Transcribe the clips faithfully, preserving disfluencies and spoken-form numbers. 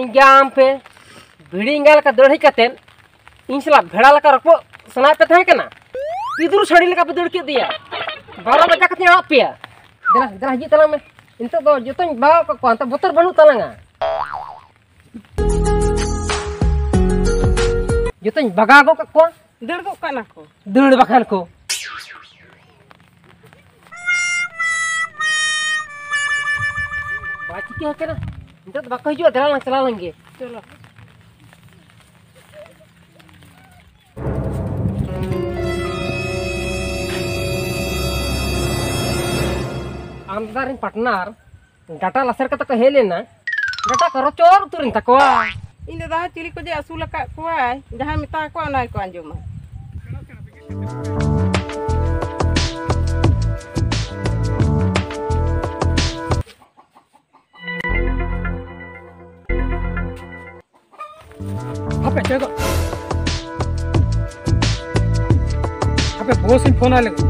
ᱮᱸᱜᱟᱢ ᱯᱮ, ᱵᱷᱤᱲᱤ ᱮᱸᱜᱟ ᱞᱮᱠᱟ ᱫᱟᱹᱲ ᱦᱮᱡ ᱠᱟᱛᱮᱫ ᱤᱧ ᱥᱟᱞᱟᱜ ᱵᱷᱮᱲᱟ ᱞᱮᱠᱟ ᱨᱚᱯᱚᱜ ᱥᱟᱱᱟᱭᱮᱫ ᱯᱮ ᱛᱟᱦᱮᱸ ᱠᱟᱱᱟ᱾ ᱯᱤᱫᱩᱨ ᱥᱟᱹᱲᱤ ᱞᱮᱠᱟ ᱯᱮ ᱫᱟᱹᱲ ᱠᱮᱫ ᱫᱮᱭᱟ᱾ ᱵᱟᱨᱚ ᱵᱟᱡᱟ ᱠᱟᱛᱮ ᱟᱲᱟᱜ ᱯᱮᱭᱟ᱾ ᱫᱮᱞᱟ, ᱫᱮᱞᱟ, ᱦᱤᱡᱩᱜ ᱛᱟᱞᱟᱝ ᱢᱮ᱾ ᱱᱤᱛᱚᱜ ᱫᱚ ᱡᱚᱛᱚᱧ ᱵᱟᱜᱟᱣ ᱠᱟᱜ ᱠᱚᱣᱟ, ᱱᱤᱛᱚᱜ ᱵᱚᱛᱚᱨ ᱵᱟᱹᱱᱩᱜ ᱛᱟᱞᱟᱝᱟ᱾ ᱡᱚᱛᱚᱧ ᱵᱟᱜᱟᱣ ᱜᱚᱫ ᱠᱟᱜ ᱠᱚᱣᱟ᱾ ᱫᱟᱹᱲ ᱜᱚᱫ ᱠᱟᱱᱟ ᱠᱚ᱾ ᱫᱟᱹᱲ ᱵᱟᱠᱷᱟᱱ ᱠᱚ᱾ ᱵᱟᱭ ᱪᱤᱠᱟᱹ ᱟᱠᱟᱱᱟ᱾ ᱱᱤᱛᱚᱜ ᱫᱚ ᱵᱟᱠᱚ ᱦᱤᱡᱩᱜᱼᱟ, ᱫᱮᱞᱟ ᱞᱟᱝ ᱪᱟᱞᱟᱣ ᱞᱮᱱ ᱜᱮ᱾ ᱪᱚᱞᱚ᱾ ᱟᱢᱫᱟ ᱨᱮᱱ ᱯᱟᱴᱱᱟᱨ ᱰᱟᱴᱟ ᱞᱟᱥᱮᱨ ᱠᱟᱛᱮ ᱠᱚ ᱦᱮᱡ ᱞᱮᱱᱟ, ᱰᱟᱴᱟ ᱠᱚ ᱨᱚᱪᱚᱨ ᱩᱛᱟᱹᱨᱮᱱ ᱛᱟᱠᱚᱣᱟ᱾ ᱤᱧ ᱫᱟᱫᱟ ᱦᱚᱸ ᱪᱤᱞᱤ ᱠᱚ ᱡᱮ ᱟᱹᱥᱩᱞ ᱟᱠᱟᱫ ᱠᱚᱣᱟᱭ, ᱡᱟᱦᱟᱸᱭ ᱢᱮᱛᱟ ᱠᱚᱣᱟ ᱚᱱᱟ ᱜᱮᱠᱚ ᱟᱸᱡᱚᱢᱟ᱾ ᱦᱟᱯᱮ, ᱪᱮᱫ ᱫᱚ? ᱦᱟᱯᱮ, ᱵᱚᱥ ᱤᱧ ᱯᱷᱳᱱ ᱟᱭ ᱞᱮᱜᱮ᱾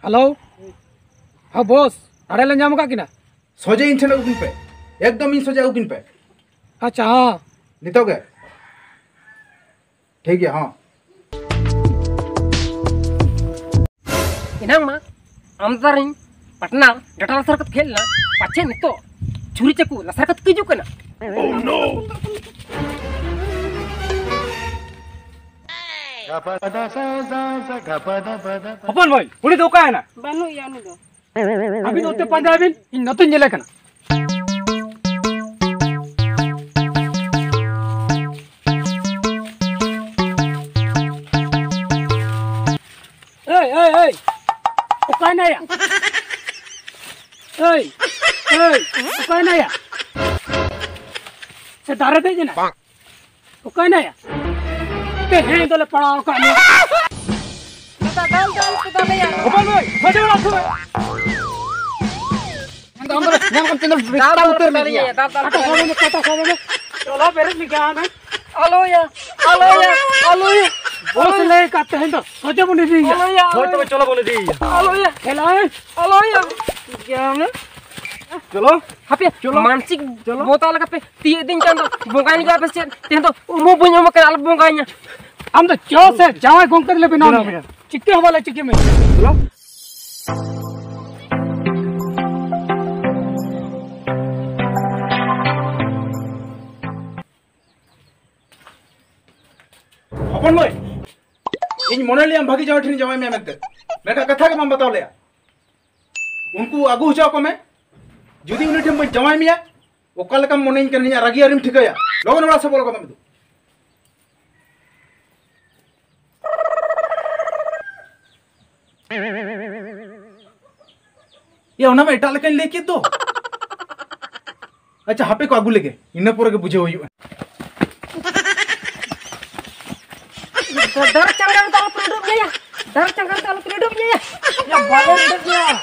ᱦᱮᱞᱳ᱾ ᱦᱮᱸ, ᱵᱚᱥ, ᱟᱲᱮ ᱞᱮ ᱧᱟᱢ ᱟᱠᱟᱫ ᱠᱤᱱᱟ᱾ ᱥᱚᱡᱷᱮ ᱤᱧ ᱴᱷᱮᱱ ᱟᱹᱜᱩ ᱠᱤᱱ ᱯᱮ, ᱮᱠᱫᱚᱢ ᱤᱧ ᱥᱚᱡᱷᱮ ᱟᱹᱜᱩ ᱠᱤᱱ ᱯᱮ᱾ ᱟᱪᱪᱷᱟ, ᱦᱮᱸ᱾ ᱱᱤᱛᱚᱜ ᱜᱮ᱾ ᱴᱷᱤᱠ ᱜᱮᱭᱟ, ᱦᱚᱸ᱾ ᱮᱱᱟᱝ ᱢᱟ ᱟᱢᱫᱟ ᱨᱮᱱ ᱯᱟᱴᱱᱟᱨ ᱰᱟᱴᱟ ᱞᱟᱥᱟᱨ ᱠᱟᱛᱮ ᱠᱷᱮᱞ ᱞᱮᱱᱟ, ᱯᱟᱪᱷᱮ ᱱᱤᱛᱚᱜ ᱪᱷᱩᱨᱤ ᱪᱟᱹᱠᱩ ᱞᱟᱥᱟᱨ ᱠᱟᱛᱮ ᱠᱚ ᱦᱤᱡᱩᱜ ᱠᱟᱱᱟ᱾ ᱦᱚᱯᱚᱱ ᱵᱷᱟᱹᱭ, ᱩᱱᱤ ᱫᱚ ᱚᱠᱟᱭᱮᱱᱟ? ᱵᱟᱹᱱᱩᱜ ᱮᱭᱟ ᱩᱱᱤ ᱫᱚ᱾ ᱟᱹᱵᱤᱱ ᱚᱱᱛᱮ ᱯᱟᱸᱡᱟᱭ ᱵᱤᱱ, ᱤᱧ ᱱᱚᱛᱮᱧ ᱧᱮᱞᱮ ᱠᱟᱱᱟ᱾ ᱮᱭ, ᱮᱭ, ᱮᱭ, ᱚᱠᱟᱭ ᱱᱟᱭᱟ? ᱮᱭ, ᱮᱭ, ᱚᱠᱟᱭ ᱱᱟᱭᱟ? ᱥᱮ ᱫᱟᱨᱮ ᱫᱮᱡ ᱮᱱᱟ? ᱚᱠᱟᱭ ᱱᱟᱭᱟ? ᱛᱮᱦᱮᱧ ᱫᱚᱞᱮ ᱯᱟᱲᱟᱣ ᱟᱠᱟᱫ ᱢᱮᱭᱟ᱾ ᱫᱟᱫᱟ, ᱫᱟᱞ, ᱫᱟᱞ ᱠᱚ ᱫᱟᱞᱮᱭᱟ᱾ ᱦᱚᱯᱚᱱ ᱵᱷᱟᱹᱭ, ᱥᱚᱡᱷᱮ ᱚᱲᱟᱜ ᱥᱩᱨ ᱨᱮ᱾ ᱟᱢ ᱫᱚ ᱧᱟᱢ ᱠᱟᱢ ᱪᱮᱫ ᱫᱚ ᱫᱟᱞ, ᱫᱟᱞ ᱩᱛᱟᱹᱨ ᱢᱮ ᱜᱮᱭᱟ᱾ ᱫᱟᱞ, ᱫᱟᱞ ᱠᱟᱴᱟ ᱥᱟᱵ ᱢᱮ, ᱠᱟᱴᱟ ᱥᱟᱵ ᱢᱮ᱾ ᱪᱚᱞᱚ, ᱵᱮᱨᱮᱫ ᱢᱮ ᱜᱮᱭᱟ ᱟᱢ᱾ ᱟᱞᱚᱭᱟ, ᱟᱞᱚᱭᱟ, ᱟᱞᱚᱭᱟ᱾ ᱵᱚᱥ ᱞᱟᱹᱭ ᱠᱟᱛᱮ ᱛᱮᱦᱮᱧ ᱫᱚ ᱥᱚᱡᱷᱮ ᱵᱚᱱ ᱤᱫᱤᱭᱮᱭᱟ᱾ ᱟᱞᱚᱭᱟ, ᱦᱳᱭ, ᱛᱚᱵᱮ ᱪᱚᱞᱚ ᱵᱚᱱ ᱤᱫᱤᱭᱮᱭᱟ᱾ ᱟᱞᱚᱭᱟ, ᱟᱞᱚᱭᱟ᱾ ᱡᱟᱢᱮ᱾ ᱪᱚᱞᱚ᱾ ᱦᱟᱯᱮ, ᱪᱚᱞᱚ᱾ ᱢᱟᱱᱥᱤᱠ ᱪᱚᱞᱚ᱾ ᱵᱚᱛᱟ ᱞᱮᱠᱟ ᱯᱮ ᱛᱤᱭᱟᱹᱜ ᱫᱤᱧ ᱠᱟᱱ ᱫᱚ, ᱵᱚᱸᱜᱟᱭ ᱞᱟᱹᱜᱤᱫ ᱟᱯᱮ ᱪᱮᱫ? ᱛᱮᱦᱮᱧ ᱫᱚ ᱩᱢᱩ ᱵᱟᱹᱧ ᱩᱢ ᱟᱠᱟᱱᱟ, ᱟᱞᱚ ᱵᱚᱸᱜᱟᱭᱤᱧᱟ᱾ ᱟᱢ ᱫᱚ ᱪᱚ ᱥᱮ ᱡᱟᱶᱟᱭ ᱜᱚᱢᱠᱮ ᱞᱮ ᱵᱮᱱᱟᱣ ᱢᱮᱭᱟ᱾ ᱪᱤᱠᱟᱹ ᱦᱚᱸ ᱵᱟᱞᱮ ᱪᱤᱠᱟᱹ ᱢᱮᱭᱟ᱾ ᱪᱚᱞᱚ᱾ ᱦᱚᱯᱚᱱ ᱢᱟᱹᱭ, ᱤᱧ ᱢᱚᱱᱮ ᱞᱮᱭᱟᱢ ᱵᱷᱟᱹᱜᱤ ᱡᱟᱶᱟᱭ ᱴᱷᱮᱱ ᱡᱟᱶᱟᱭ ᱢᱮᱭᱟ ᱢᱮᱱᱛᱮ, ᱢᱮᱱᱠᱷᱟᱱ ᱠᱟᱛᱷᱟ ᱜᱮ ᱵᱟᱢ ᱵᱟᱛᱟᱣ ᱞᱮᱭᱟ᱾ ᱩᱱᱠᱩ ᱟᱹᱜᱩ ᱦᱚᱪᱚ ᱟᱠᱚ ᱢᱮ᱾ ᱡᱩᱫᱤ ᱩᱱᱤ ᱴᱷᱮᱱ ᱵᱟᱹᱧ ᱡᱟᱶᱟᱭ ᱢᱮᱭᱟ, ᱚᱠᱟ ᱞᱮᱠᱟᱢ ᱢᱚᱱᱮᱧ ᱠᱟᱱᱟ, ᱤᱧᱟᱹᱜ ᱨᱟᱹᱜᱤ ᱟᱹᱣᱨᱤᱢ ᱴᱷᱤᱠᱟᱹᱭᱟ᱾ ᱞᱚᱜᱚᱱ ᱚᱲᱟᱜ ᱥᱮᱫ ᱵᱚᱞᱚ ᱠᱚᱜ ᱢᱮ ᱫᱩ᱾ ᱮ, ᱚᱱᱟ ᱢᱟ ᱮᱴᱟᱜ ᱞᱮᱠᱟᱧ ᱞᱟᱹᱭ ᱠᱮᱫ ᱫᱚ᱾ ᱟᱪᱪᱷᱟ, ᱦᱟᱯᱮ ᱠᱚ ᱟᱹᱜᱩ ᱞᱮᱜᱮ, ᱤᱱᱟᱹ ᱯᱚᱨᱮ ᱜᱮ ᱵᱩᱡᱷᱟᱹᱣ ᱦᱩᱭᱩᱜᱼᱟ᱾ ᱫᱟᱨᱮ ᱪᱟᱝᱜᱟ ᱨᱮᱫᱚ ᱟᱞᱚ ᱯᱮ ᱩᱰᱩᱠ ᱜᱮᱭᱟ, ᱫᱟᱨᱮ ᱪᱟᱝᱜᱟ ᱨᱮᱫᱚ ᱟᱞᱚ ᱯᱮ ᱩᱰᱩᱠ ᱜᱮᱭᱟ᱾ ᱭᱟ, ᱵᱟᱞᱮ ᱩᱰᱩᱠ ᱜᱮᱭᱟ᱾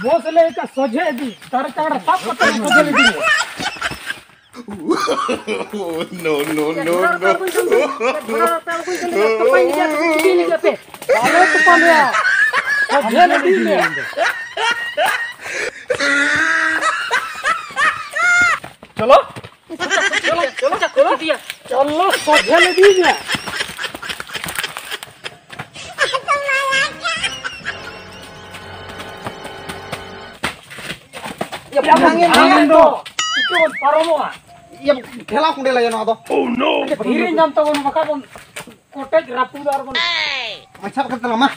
ᱵᱚᱥ ᱞᱟᱹᱭ ᱠᱟᱜ ᱥᱚᱡᱷᱮ ᱤᱫᱤ, ᱫᱟᱨᱮ ᱪᱟᱝᱜᱟ ᱨᱮ ᱥᱟᱵ ᱠᱟᱛᱮ ᱥᱚᱡᱷᱮ ᱤᱫᱤ᱾ No, no, no, no. ᱟᱞᱚ ᱛᱚᱯᱟ ᱢᱮᱭᱟ᱾ ᱥᱚᱡᱷᱮ ᱞᱟᱹᱜᱤᱫ ᱢᱮ᱾ ᱪᱚᱞᱚ᱾ ᱪᱚᱞᱚ, ᱪᱚᱞᱚ, ᱪᱚᱞᱚ᱾ ᱪᱚᱞᱚ, ᱥᱚᱡᱷᱮ ᱞᱟᱹᱜᱤᱫ ᱢᱮ᱾ ᱤᱭᱟᱹ, ᱵᱟᱝ ᱮᱢ ᱵᱟᱝ ᱮᱢ ᱫᱚ᱾ ᱫᱚ᱾ ᱪᱤᱠᱟᱹ ᱵᱚᱱ ᱯᱟᱨᱚᱢᱚᱜᱼᱟ? ᱤᱭᱟᱹ, ᱴᱷᱮᱞᱟ ᱠᱚᱸᱰᱮ ᱞᱟᱭᱟ ᱱᱚᱣᱟ ᱫᱚ᱾ ᱫᱷᱤᱨᱤ ᱧᱟᱢ ᱛᱟᱵᱚᱱ, ᱵᱟᱠᱷᱟᱡ ᱵᱚᱱ ᱠᱚᱴᱮᱡ ᱨᱟᱹᱯᱩᱫ ᱟᱨ ᱵᱚᱱ ᱟᱪᱪᱷᱟ, ᱵᱟᱠᱷᱟᱡ ᱛᱟᱞᱟᱝ ᱢᱟ᱾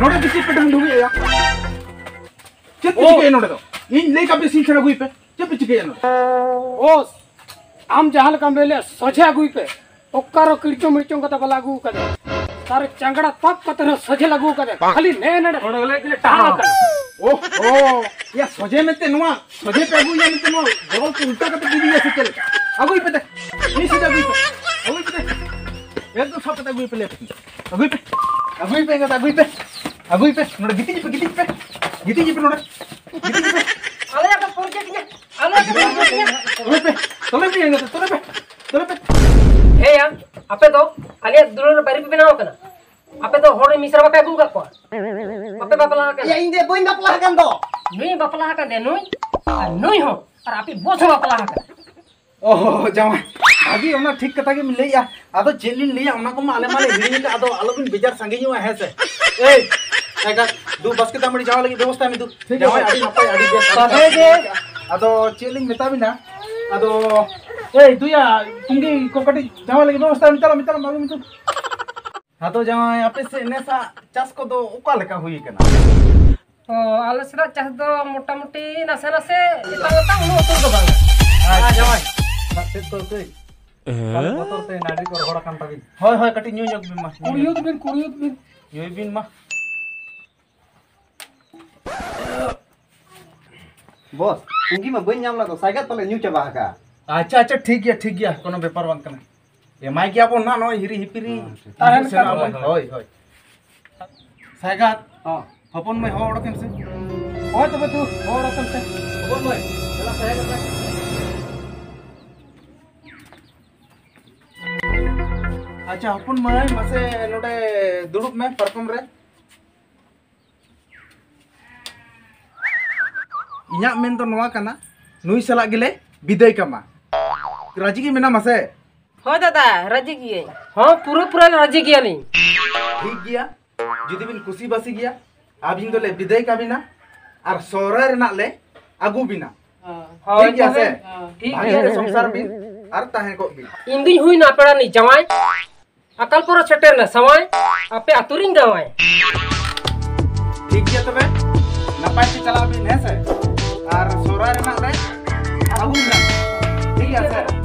ᱱᱚᱰᱮ ᱫᱚ ᱪᱮᱫ ᱯᱮ ᱰᱟᱝ ᱰᱩᱝ ᱮᱭᱟ? ᱪᱮᱫ ᱯᱮ ᱚ᱾ ᱪᱤᱠᱟᱹᱭᱟ ᱱᱚᱰᱮ ᱫᱚ? ᱤᱧ ᱞᱟᱹᱭ ᱠᱟᱜ ᱯᱮ, ᱥᱤᱧ ᱪᱷᱟᱲᱟ ᱟᱹᱜᱩᱭ ᱯᱮ᱾ ᱪᱮᱫ ᱯᱮ ᱪᱤᱠᱟᱹᱭᱟ ᱱᱚᱰᱮ? ᱵᱚᱥ, ᱟᱢ ᱡᱟᱦᱟᱸ ᱞᱮᱠᱟᱢ ᱞᱟᱹᱭ ᱞᱮᱫ, ᱥᱚᱡᱷᱮ ᱟᱹᱜᱩᱭ ᱯᱮ᱾ ᱚᱠᱟᱨᱮ ᱠᱤᱲᱪᱚᱝ ᱢᱤᱲᱪᱚᱝ ᱠᱟᱛᱮ ᱵᱟᱞᱮ ᱟᱹᱜᱩ ᱟᱠᱟᱫᱮ᱾ ᱛᱟᱨ ᱪᱟᱝᱜᱲᱟ ᱛᱟᱯ ᱠᱟᱛᱮ ᱨᱮᱦᱚᱸ ᱥᱚᱡᱷᱮ ᱞᱮ ᱟᱹᱜᱩ ᱟᱠᱟᱫᱮ᱾ ᱠᱷᱟᱹᱞᱤ ᱱᱮ ᱱᱮᱰᱮ ᱚᱸᱰᱮ ᱜᱮᱞᱮ ᱴᱟᱦᱟᱣ ᱴᱟᱦᱟᱣ ᱟᱠᱟᱱᱟ᱾ ᱟᱠᱟᱱᱟ᱾ ᱳᱦ, ᱳ, ᱭᱟ, ᱥᱚᱡᱷᱮ ᱢᱮᱱᱛᱮ ᱱᱚᱣᱟ, ᱥᱚᱡᱷᱮ ᱯᱮ ᱟᱹᱜᱩᱭᱟ ᱢᱮᱱᱛᱮ ᱱᱚᱣᱟ ᱵᱚᱦᱚᱞ ᱠᱚ ᱩᱞᱴᱟᱹ ᱠᱟᱛᱮ ᱤᱫᱤᱭᱟ ᱥᱮ ᱪᱮᱫ ᱞᱮᱠᱟ? ᱟᱹᱜᱩᱭ ᱯᱮ ᱛᱮ᱾ ᱢᱤᱫ ᱥᱚᱡᱷᱮ ᱟᱹᱜᱩᱭ ᱯᱮ᱾ ᱟᱹᱜᱩᱭ ᱯᱮ ᱛᱮ᱾ ᱮᱠᱫᱚᱢ ᱥᱟᱵ ᱠᱟᱛᱮ ᱟᱹᱜᱩᱭ ᱯᱮ ᱞᱮ᱾ ᱟᱹᱜᱩᱭ ᱯᱮ᱾ ᱟᱹᱜᱩᱭ ᱯᱮ ᱮᱸᱜᱟᱛ, ᱟᱹᱜᱩᱭ ᱯᱮ᱾ ᱟᱹᱜᱩᱭ ᱯᱮ᱾ ᱱᱚᱰᱮ ᱜᱤᱛᱤᱡ ᱯᱮ, ᱜᱤᱛᱤᱡ ᱯᱮ᱾ ᱜᱤᱛᱤᱡ ᱯᱮ ᱱᱚᱰᱮ᱾ ᱜᱤᱛᱤᱡ ᱯᱮ᱾ ᱟᱞᱮᱭᱟᱜ ᱫᱚ ᱯᱚᱨᱡᱟ ᱜᱮᱭᱟ᱾ ᱟᱞᱮᱭᱟᱜ ᱫᱚ ᱯᱚᱨᱡᱟ ᱜᱮᱭᱟ᱾ ᱟᱹᱜᱩᱭ ᱯᱮ᱾ ᱛᱚᱞᱮ ᱯᱮ, ᱛᱚᱞᱮ ᱯᱮ, ᱛᱚᱞᱮ ᱯᱮ᱾ ᱦᱮᱸᱭᱟ, ᱟᱯᱮ ᱫᱚ ᱟᱞᱮᱭᱟᱜ ᱫᱩᱞᱟᱹᱲ ᱨᱮ ᱵᱟᱹᱨᱤ ᱯᱮ ᱵᱮᱱᱟᱣ ᱟᱠᱟᱱᱟ᱾ ᱟᱯᱮ ᱫᱚ ᱦᱚᱲ ᱨᱮᱱ ᱢᱤᱥᱨᱟ ᱵᱟᱯᱮ ᱟᱹᱜᱩ ᱟᱠᱟᱫ ᱠᱚᱣᱟ᱾ ᱵᱟᱯᱮ ᱵᱟᱯᱞᱟ ᱟᱠᱟᱱᱟ᱾ ᱭᱟ, ᱤᱧ ᱫᱚ ᱵᱟᱹᱧ ᱵᱟᱯᱞᱟ ᱟᱠᱟᱱ ᱫᱚ᱾ ᱱᱩᱭ ᱵᱟᱯᱞᱟ ᱟᱠᱟᱱ ᱫᱚ, ᱱᱩᱭ ᱟᱨ ᱱᱩᱭ ᱦᱚᱸ, ᱟᱨ ᱟᱯᱮ ᱵᱚᱥ ᱦᱚᱸ ᱵᱟᱯᱞᱟ ᱟᱠᱟᱱᱟ᱾ ᱚ, ᱡᱟᱶᱟᱭ, ᱵᱷᱟᱹᱜᱤ, ᱚᱱᱟ ᱴᱷᱤᱠ ᱠᱟᱛᱷᱟ ᱜᱮᱢ ᱞᱟᱹᱭᱮᱜᱼᱟ᱾ ᱟᱫᱚ ᱪᱮᱫ ᱞᱤᱧ ᱞᱟᱹᱭᱟ, ᱚᱱᱟ ᱠᱚᱢᱟ ᱟᱞᱮ ᱢᱟᱞᱮ ᱦᱤᱲᱤᱧ ᱟᱠᱟᱫ, ᱟᱫᱚ ᱟᱞᱚᱵᱤᱱ ᱵᱮᱡᱟᱨ ᱥᱟᱺᱜᱤᱧᱚᱜᱼᱟ, ᱦᱮᱸ ᱥᱮ? ᱮᱭ, ᱴᱟᱭᱜᱟᱨ, ᱫᱩ ᱵᱟᱥᱠᱮ ᱫᱟᱜ ᱢᱟᱹᱰᱤ ᱡᱟᱶᱟᱭ ᱞᱟᱹᱜᱤᱫ ᱵᱮᱵᱚᱥᱛᱷᱟᱭ ᱢᱮ ᱫᱩ᱾ ᱴᱷᱤᱠ ᱡᱟᱶᱟᱭ, ᱟᱪᱷᱮ᱾ ᱟᱹᱰᱤ ᱱᱟᱯᱟᱭ, ᱟᱹᱰᱤ ᱵᱮᱥ᱾ ᱛᱟᱦᱞᱮ ᱜᱮ᱾ ᱟᱫᱚ ᱪᱮᱫ ᱞᱤᱧ ᱢᱮᱛᱟ ᱵᱤᱱᱟ, ᱟᱫᱚ, ᱮᱭ, ᱫᱩᱭᱟ, ᱛᱩᱝᱜᱤ ᱠᱚ ᱠᱟᱹᱴᱤᱡ ᱡᱟᱶᱟᱭ ᱞᱟᱹᱜᱤᱫ ᱵᱮᱵᱚᱥᱛᱷᱟᱭ ᱢᱮ, ᱪᱟᱞᱟᱜ ᱢᱮ, ᱪᱟᱞᱟᱜ ᱢᱮ, ᱟᱹᱜᱩᱭ ᱢᱮ ᱪᱚ᱾ ᱟᱫᱚ ᱡᱟᱶᱟᱭ, ᱟᱯᱮ ᱥᱮᱫ ᱱᱮᱥᱟᱜ ᱪᱟᱥ ᱠᱚᱫᱚ ᱚᱠᱟ ᱞᱮᱠᱟ ᱦᱩᱭ ᱟᱠᱟᱱᱟ? ᱚ, ᱟᱞᱮ ᱥᱮᱱᱟᱜ ᱪᱟᱥ ᱫᱚ ᱢᱚᱴᱟᱢᱩᱴᱤ ᱱᱟᱥᱮ ᱱᱟᱥᱮ, ᱮᱛᱟᱝ ᱮᱛᱟᱝ, ᱩᱱᱟᱹᱜ ᱩᱛᱟᱹᱨ ᱫᱚ ᱵᱟᱝ᱾ ᱟᱨ ᱡᱟᱶᱟᱭ, ᱫᱟᱜ ᱛᱮᱫ ᱠᱚ ᱠᱟᱹᱡ ᱯᱟᱞᱮ ᱵᱚᱛᱚᱨ ᱛᱮ ᱱᱟᱹᱰᱨᱤ ᱠᱚ ᱨᱚᱦᱚᱲ ᱟᱠᱟᱱ ᱛᱟᱵᱤᱱ᱾ ᱦᱳᱭ, ᱦᱳᱭ, ᱠᱟᱹᱴᱤᱡ ᱧᱩ ᱧᱚᱜ ᱵᱤᱱ ᱢᱟ, ᱧᱩ ᱧᱚᱜ᱾ ᱠᱩᱲᱤᱭᱩᱫ ᱵᱤᱱ, ᱠᱩᱲᱤᱭᱩᱫ ᱵᱤᱱ᱾ ᱧᱩᱭ ᱵᱤᱱ ᱢᱟ᱾ ᱵᱚᱥ, ᱯᱩᱸᱜᱤ ᱢᱟ ᱵᱟᱹᱧ ᱧᱟᱢ ᱞᱮᱫ ᱫᱚ, ᱥᱟᱭᱜᱟᱫ ᱯᱟᱞᱮ ᱧᱩ ᱪᱟᱵᱟ ᱟᱠᱟᱜᱼᱟ᱾ ᱟᱪᱪᱷᱟ, ᱟᱪᱪᱷᱟ, ᱴᱷᱤᱠ ᱜᱮᱭᱟ, ᱴᱷᱤᱠ ᱜᱮᱭᱟ, ᱠᱳᱱᱳ ᱵᱮᱯᱟᱨ ᱵᱟᱝ ᱠᱟᱱᱟ᱾ ᱮᱢᱟᱭ ᱜᱮᱭᱟ ᱵᱚᱱ ᱱᱟᱜ, ᱱᱚᱜᱼᱚᱭ ᱦᱤᱨᱤ ᱦᱤᱯᱤᱨᱤ᱾ ᱦᱮᱸ, ᱴᱷᱤᱠ᱾ ᱛᱟᱦᱮᱱ ᱥᱮᱱᱚᱜ ᱠᱷᱟᱱ ᱟᱵᱚᱱ᱾ ᱦᱳᱭ, ᱦᱳᱭ᱾ ᱥᱟᱭᱜᱟᱫ, ᱦᱚᱸ᱾ ᱦᱚᱯᱚᱱ ᱢᱟᱹᱭ ᱦᱚᱦᱚ ᱚᱰᱚᱠᱮᱢ ᱥᱮ᱾ ᱦᱳᱭ ᱛᱚᱵᱮ ᱛᱩ, ᱦᱚᱦᱚ ᱚᱰᱚᱠᱮᱢ ᱥᱮ᱾ ᱦᱚᱯᱚᱱ ᱢᱟᱹᱭ, ᱫᱮᱞᱟ ᱥᱟᱭᱜᱟᱫ ᱟᱛᱮ᱾ ᱟᱪᱪᱷᱟ, ᱦᱚᱯᱚᱱ ᱢᱟᱹᱭ, ᱢᱟᱥᱮ ᱱᱚᱰᱮ ᱫᱩᱲᱩᱵ ᱢᱮ ᱯᱟᱨᱠᱚᱢ ᱨᱮ᱾ ᱤᱧᱟᱹᱜ ᱢᱮᱱ ᱫᱚ ᱱᱚᱣᱟ ᱠᱟᱱᱟ, ᱱᱩᱭ ᱥᱟᱞᱟᱜ ᱜᱮᱞᱮ ᱵᱤᱫᱟᱹᱭ ᱠᱟᱢᱟ᱾ ᱨᱟᱹᱡᱤ ᱜᱮ ᱢᱮᱱᱟᱢᱟ ᱥᱮ? ᱦᱳᱭ ᱫᱟᱫᱟ, ᱨᱟᱹᱡᱤ ᱜᱤᱭᱟᱹᱧ᱾ ᱦᱚᱸ, ᱯᱩᱨᱟᱹ ᱯᱩᱨᱟᱹ ᱞᱮ ᱨᱟᱹᱡᱤ ᱜᱮᱭᱟᱞᱤᱧ᱾ ᱴᱷᱤᱠ ᱜᱮᱭᱟ, ᱡᱩᱫᱤ ᱵᱤᱱ ᱠᱩᱥᱤ ᱵᱟᱥᱤ ᱜᱮᱭᱟ, ᱟᱹᱵᱤᱱ ᱫᱚᱞᱮ ᱵᱤᱫᱟᱹᱭ ᱠᱟᱵᱤᱱᱟ ᱟᱨ ᱥᱚᱦᱨᱟᱭ ᱨᱮᱱᱟᱜ ᱞᱮ ᱟᱹᱜᱩ ᱵᱤᱱᱟ᱾ ᱦᱳᱭ ᱴᱷᱤᱠ ᱜᱮᱭᱟ ᱛᱚᱵᱮ᱾ ᱥᱮ? ᱦᱚᱸ, ᱴᱷᱤᱠ ᱵᱷᱟᱹᱜᱤ ᱜᱮᱭᱟ᱾ ᱛᱮ ᱥᱚᱝᱥᱟᱨ ᱵᱤᱱ ᱟᱨ ᱛᱟᱦᱮᱸ ᱠᱚᱜ ᱵᱤᱱ᱾ ᱤᱧ ᱫᱩᱧ ᱦᱩᱭᱱᱟ ᱯᱮᱲᱟ ᱨᱤᱱᱤᱡ ᱡᱟᱶᱟᱭ᱾ ᱟᱠᱟᱞ ᱯᱚᱨᱚᱵᱽ ᱥᱮᱴᱮᱨ ᱮᱱᱟ ᱥᱟᱶᱟᱭ, ᱟᱯᱮ ᱟᱹᱛᱩ ᱨᱤᱧ ᱡᱟᱶᱟᱭ᱾ ᱴᱷᱤᱠ ᱜᱮᱭᱟ ᱛᱚᱵᱮ, ᱱᱟᱯᱟᱭ ᱛᱮ ᱪᱟᱞᱟᱜ ᱵᱤᱱ, ᱦᱮᱸ ᱥᱮ? ᱟᱨ ᱥᱚᱦᱨᱟᱭ ᱨᱮᱱᱟᱜ ᱞᱮ ᱟᱹᱜᱩ ᱵᱤᱱᱟ᱾ ᱴᱷᱤᱠ ᱜᱮᱭᱟ ᱥᱮ?